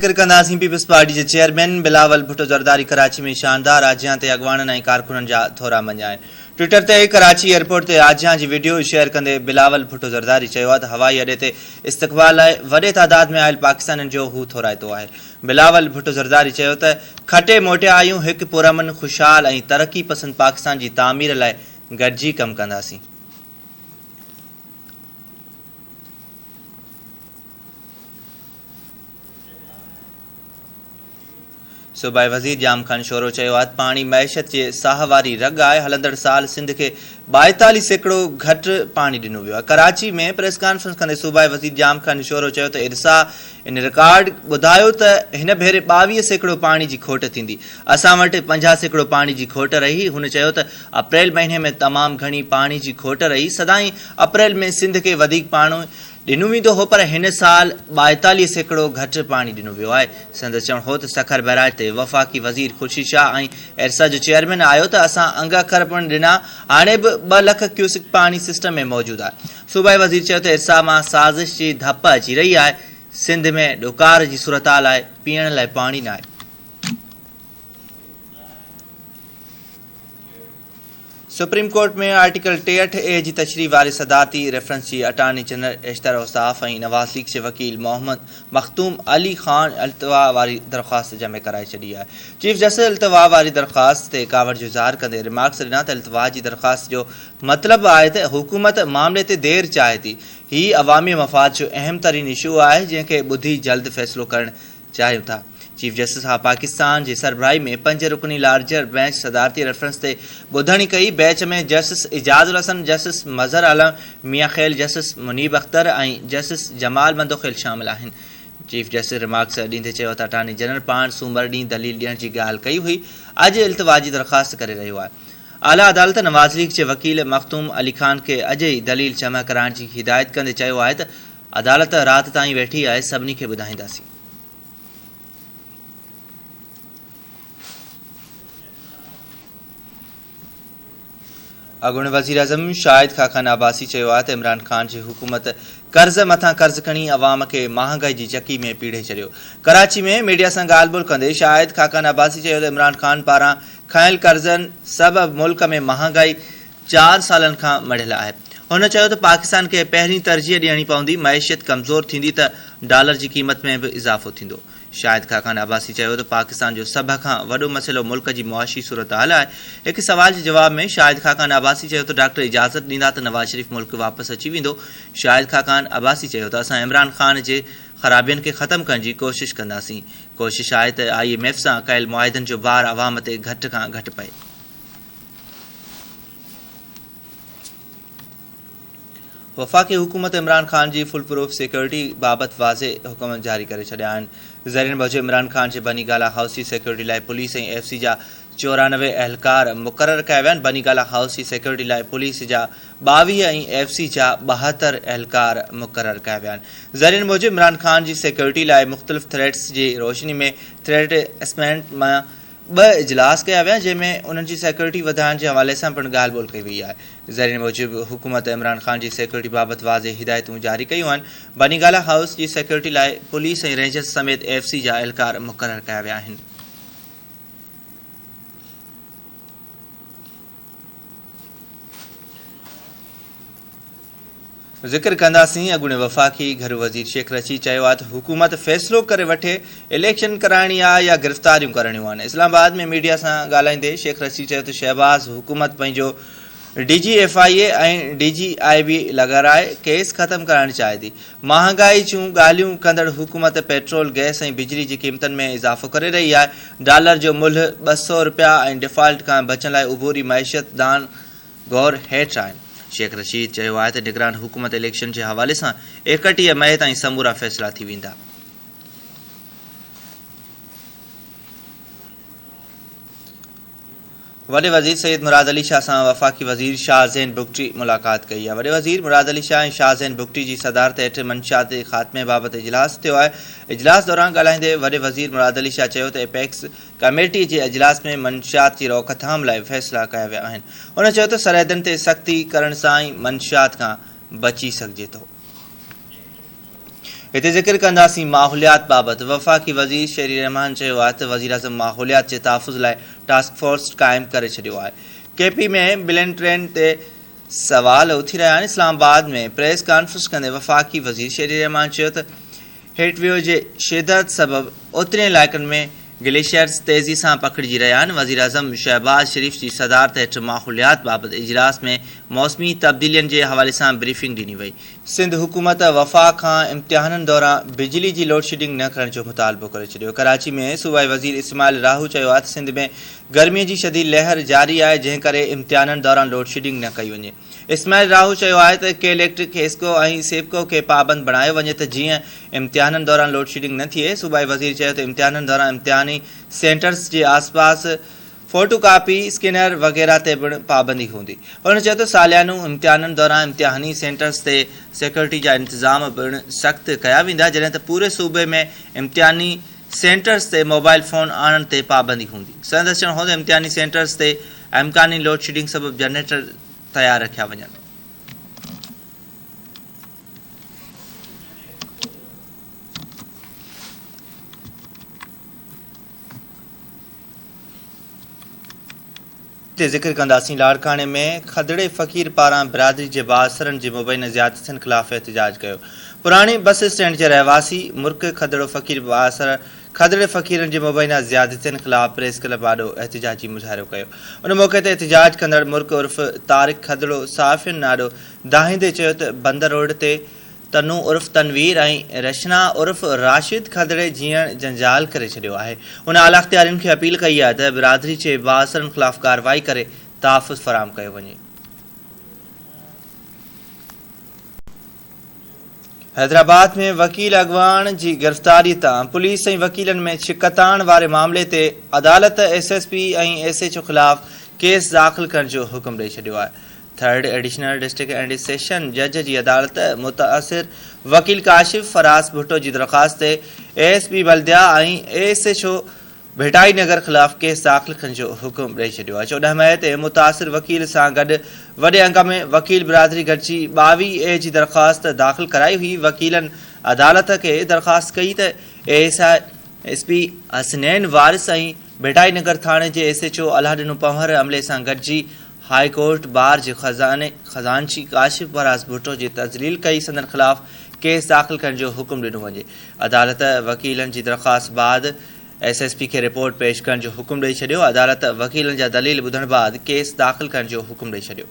ذڪر ڪنداسين peoples party جي چيئرمين بلاول ڀٽو زرداري ڪراچي ۾ شاندار آجيان تي اڳواڻن ۽ ڪارڪنن جا ٿورا مڃيا آهن. ٽوئٽر تي ڪراچي ايئرپورٽ تي آجيان جي وڊيو شيئر ڪندي بلاول ڀٽو زرداري چيو آهي ته هوائي اڏي تي استقبال لاء وڏي تعداد ۾ آيل پاڪستانين جو هو ٿورائتو آهي. بلاول ڀٽو زرداري چيو ته کٽي موٽيا آهيون، هڪ پرامن، خوشحال ۽ ترقي پسند پاڪستان جي تعمير لاء گڏجي ڪم ڪنداسين. صوبائي وزير ڄام خان شورو چيو آهي ته پاڻي معيشت جي ساهه واري رڳ آهي، هلندڙ سال سنڌ کي 42% گهٽ پاڻي ڏنو ويو آهي. ڪراچي ۾ پريس ڪانفرنس ڪندي صوبائي وزير ڄام خان شورو چيو ته ارسا ان رڪارڊ ٻڌايو ته هن ڀيري 22% پاڻي جي کوٽ ٿيندي، اسان وٽ 50% پاڻي جي کوٽ رهي. هن چيو ته اپريل مهيني ۾ تمام گهڻي پاڻي جي کوٽ رهي، سدائين اپريل ۾ سنڌ کي وڌيڪ پاڻي ڏنو ويندو هو پر هن سال 42% گهٽ پاڻي ڏنو ويو آهي. سندس چوڻ هو ته سکر بئراج تي وفاقي وزير خورشيد شاهه ۽ ارسا جو چيئرمين آيو ته اسان انگ اکر پڻ ڏنا، هاڻي به ٻه لک ڪيوسڪ پاڻي سسٽم ۾ موجود آهي. صوبائي وزير چيو ته ارسا مان سازش جي ڌپ اچي رهي آهي، سنڌ ۾ ڏڪار جي صورتحال آهي، پيئڻ لاء پاڻي ناهي. سپريم ڪورٽ ۾ آرٽيڪل 63 اي جي تشريح واري صدارتي ريفرنس جي attorney general Ashtar Ausaf ۽ Nawaz league جي وڪيل محمد مخدوم علي خان التوا واري درخواست جمع ڪرائي ڇڏي آهي. چيف جسٽس التوا واري درخواست تي ڪاوڙ جو اظهار ڪندي ريمارڪس ڏنا ته التوا جي درخواست جو مطلب آهي ته حڪومت معاملي تي دير چاهي ٿي، هي عوامي مفاد جو اهم ترين اشو آهي جنهن کي ٻڌي جلد فيصلو ڪرڻ چاهيون ٿا. چيف جسٽس آف پاڪستان جي سربراهي ۾ پنج رڪني لارجر بينچ صدارتي ريفرنس تي ٻڌڻي ڪئي. Bench ۾ justice Ijaz ul Ahsan, justice Mazhar Alam Miankhel, justice Munib Akhtar ۽ justice Jamal Mandokhail شامل آهن. چيف جسٽس ريمارڪس ڏيندي چيو ته اٽارني جنرل پاڻ سومر ڏينهن دليل ڏيڻ جي ڳالهه ڪئي هئي، اڄ التوا جي درخواست ڪري رهيو آهي. اعليٰ عدالت نواز ليگ جي وڪيل مخدوم علي خان کي اڄ ئي دليل جمع ڪرائڻ جي هدايت ڪندي چيو آهي ته عدالت رات تائين ويٺي آهي، سڀني کي ٻڌائينداسين. اڳوڻي وزيراعظم شاهد خاقان عباسي چيو آهي ته عمران خان جي حڪومت قرض مٿان قرض کڻي عوام کي مهانگائي جي چڪي ۾ پيڙهي ڇڏيو. ڪراچي ۾ ميڊيا سان ڳالهه ٻولهه ڪندي شاهد خاقان عباسي چيو ته عمران خان پاران کنيل قرضن سبب ملڪ ۾ مهانگائي چار سالن کان مڙهيل آهي. هن چيو ته پاڪستان کي پهرين ترجيح ڏيڻي پوندي، معيشت ڪمزور ٿيندي ته ڊالر جي قيمت ۾ به اضافو ٿيندو. شاهد خاقان عباسي چيو ته پاڪستان جو سڀ کان وڏو مسئلو ملڪ جي معاشي صورتحال آهي. هڪ سوال جي جواب ۾ شاهد خاقان عباسي چيو ته ڊاڪٽر اجازت ڏيندا ته نواز شريف ملڪ واپس اچي ويندو. شاهد خاقان عباسي چيو ته اسان عمران خان جي خرابين کي ختم ڪرڻ جي ڪوشش ڪنداسين، ڪوشش آهي ته I M F سان ڪيل معاهدن جو بار عوام تي گهٽ کان گهٽ پئي. وفاقي حڪومت عمران خان جي فول پروف سيڪيورٽي بابت واضح حڪم جاري ڪري ڇڏيا آهن. ذريعن موجب عمران خان جي بني گالا هائوس جي سيڪيورٽي لاء پوليس ۽ ايف سي جا 94 اهلڪار مقرر ڪيا ويا آهن. بني گالا هائوس جي سيڪيورٽي لاء پوليس جا 22 ۽ ايف سي جا 72 اهلڪار مقرر ڪيا ويا آهن. ذريعن موجب عمران خان جي سيڪيورٽي لاء مختلف ٿريٽس جي روشني ۾ ٿريٽ اسسمينٽ مان ٻه اجلاس ڪيا ويا جنهن ۾ انهن جي سيڪيورٽي وڌائڻ جي حوالي سان پڻ ڳالهه ٻولهه ڪئي وئي آهي. ذريعن موجب حڪومت عمران خان جي سيڪيورٽي بابت واضح هدايتون جاري ڪيون آهن. بني گالا هائوس جي سيڪيورٽي لاء پوليس ۽ رينجرز سميت ايف سي جا اهلڪار مقرر ڪيا ويا آهن. ذڪر ڪنداسين، اڳوڻي وفاقي گهرو وزير شيخ رشيد چيو آهي ته حڪومت فيصلو ڪري وٺي اليڪشن ڪرائڻي آهي يا گرفتاريون ڪرڻيون آهن، اسلام آباد ۾ ميڊيا سان ڳالهائيندي شيخ رشيد چيو ته شهباز حڪومت پنهنجو D G F I A ۽ D G I B لڳارائي case ختم ڪرائڻ چاهي ٿي، مهانگائي جون ڳالهيون ڪندڙ حڪومت پيٽرول، گئس ۽ بجلي جي قيمتن ۾ اضافو ڪري رهي آهي، ڊالر جو ملهه 200 رپيا ۽ ڊيفالٽ کان بچڻ لاء عبوري معيشت دان غور هيٺ آهن. شيخ رشيد چيو آهي ته نگران حڪومت اليڪشن جي حوالي سان 31 مئي تائين سمورا فيصلا ٿي ويندا. وڏي وزير سيد مراد علي شاهه سان وفاقي وزير شاهه زين بگٽي ملاقات ڪئي آهي. وڏي وزير مراد علي شاهه ۽ شاهه زين بگٽي جي صدارت هيٺ منشيات جي خاتمي بابت اجلاس ٿيو آهي. اجلاس دوران ڳالهائيندي وڏي وزير مراد علي شاهه چيو ته ايپيڪس ڪميٽي جي اجلاس ۾ منشيات جي روڪٿام لاء فيصلا ڪيا ويا آهن. هن چيو ته سرحدن تي سختي ڪرڻ سان ئي منشيات کان بچي سگهجي ٿو. هتي ذڪر ڪنداسين ماحوليات بابت. وفاقي وزير شيري رحمان چيو آهي ته وزيراعظم ماحوليات جي تحفظ لاء ٽاسڪ فورس قائم ڪري ڇڏيو آهي. ڪي پي ۾ بلين ٽرين تي سوال اٿي رهيا آهن. اسلام آباد ۾ پريس ڪانفرنس ڪندي وفاقي وزير شيري رحمان چيو ته هيٽ ويو جي شدت سبب اترين علائقن ۾ گليشيئرز تيزي سان پکڙجي رهيا آهن. وزيراعظم شهباز شريف جي صدارت هيٺ ماحوليات بابت اجلاس ۾ موسمي تبديلين جي حوالي سان بريفنگ ڏني وئي. سنڌ حڪومت وفاق کان امتحانن دوران بجلي جي لوڊشيڊنگ نه ڪرڻ جو مطالبو ڪري ڇڏيو. ڪراچي ۾ صوبائي وزير اسماعيل راهو چيو آهي ته سنڌ ۾ گرمي جي شديد لهر جاري آهي جنهن ڪري امتحانن دوران لوڊشيڊنگ نه ڪئي وڃي. اسماعيل راهو چيو آهي ته ڪي اليڪٽرڪ، حيسڪو ۽ سيپڪو کي پابند بڻايو وڃي ته جيئن امتحانن دوران لوڊشيڊنگ نه ٿئي. صوبائي وزير چيو ته امتحانن دوران امتحاني سينٽرز جي آسپاس فوٽو ڪاپي، اسڪينر وغيره تي پڻ پابندي هوندي. هن چيو ته ساليانو امتحانن دوران امتحاني سينٽرز تي سيڪيورٽي جا انتظام پڻ سخت ڪيا ويندا جڏهن ته پوري صوبي ۾ امتحاني سينٽرز تي موبائل فون آڻڻ تي پابندي هوندي. سندس چوڻ هو ته امتحاني سينٽرز تي امڪاني لوڊشيڊنگ سبب جنريٽر تيار رکيا وڃن. تي ذڪر ڪنداسين لاڙڪاڻي ۾ کدڙي فقير پاران برادري جي بااثرن جي مبينا زيادتين خلاف احتجاج ڪيو پراڻي بس اسٽينڊ جي رهواسي مرڪ کدڙو فقير بااثر کدڙي فقيرن جي مبينا زيادتين خلاف پريس ڪلب آڏو احتجاجي مظاهرو ڪيو ان موقعي تي احتجاج ڪندڙ مرڪ عرف طارق کدڙو صحافين آڏو دانهيندي چيو ته بندر روڊ تي تنو عرف تنوير ۽ رشنا عرف راشد کدڙي جيئڻ جنجال ڪري ڇڏيو آهي. هن اعليٰ اختيارين کي اپيل ڪئي آهي ته برادري جي بااثرن خلاف ڪارروائي ڪري تحفظ فراهم ڪيو وڃي. حيدرآباد ۾ وڪيل اڳواڻ جي گرفتاري تان پوليس ۽ وڪيلن ۾ ڇڪتاڻ واري معاملي تي عدالت S S P ۽ S H O خلاف ڪيس داخل ڪرڻ جو حڪم ڏئي ڇڏيو آهي. Third additional district and session جج جي عدالت متاثر وڪيل ڪاشف فراز ڀٽو جي درخواست تي A S P Baldia ۽ A S H O Bhittai Nagar خلاف ڪيس داخل ڪرڻ جو حڪم ڏئي ڇڏيو آهي. 14 مئي تي متاثر وڪيل سان گڏ وڏي انگ ۾ وڪيل برادري گڏجي 22 اي جي درخواست داخل ڪرائي هئي. وڪيلن عدالت کي درخواست ڪئي ته A S P Hasnain Waris ۽ Bhittai Nagar ٿاڻي جي S H O Allahdino Panhwar عملي سان گڏجي هاء ڪورٽ بار جي خزانچي ڪاشف فراز ڀٽو جي تذليل ڪئي سندن خلاف ڪيس داخل ڪرڻ جو حڪم ڏنو وڃي. عدالت وڪيلن جي درخواست بعد ايس ايس پي کي رپورٽ پيش ڪرڻ جو حڪم ڏئي ڇڏيو. عدالت وڪيلن جا دليل ٻڌڻ بعد ڪيس داخل ڪرڻ جو حڪم ڏئي ڇڏيو.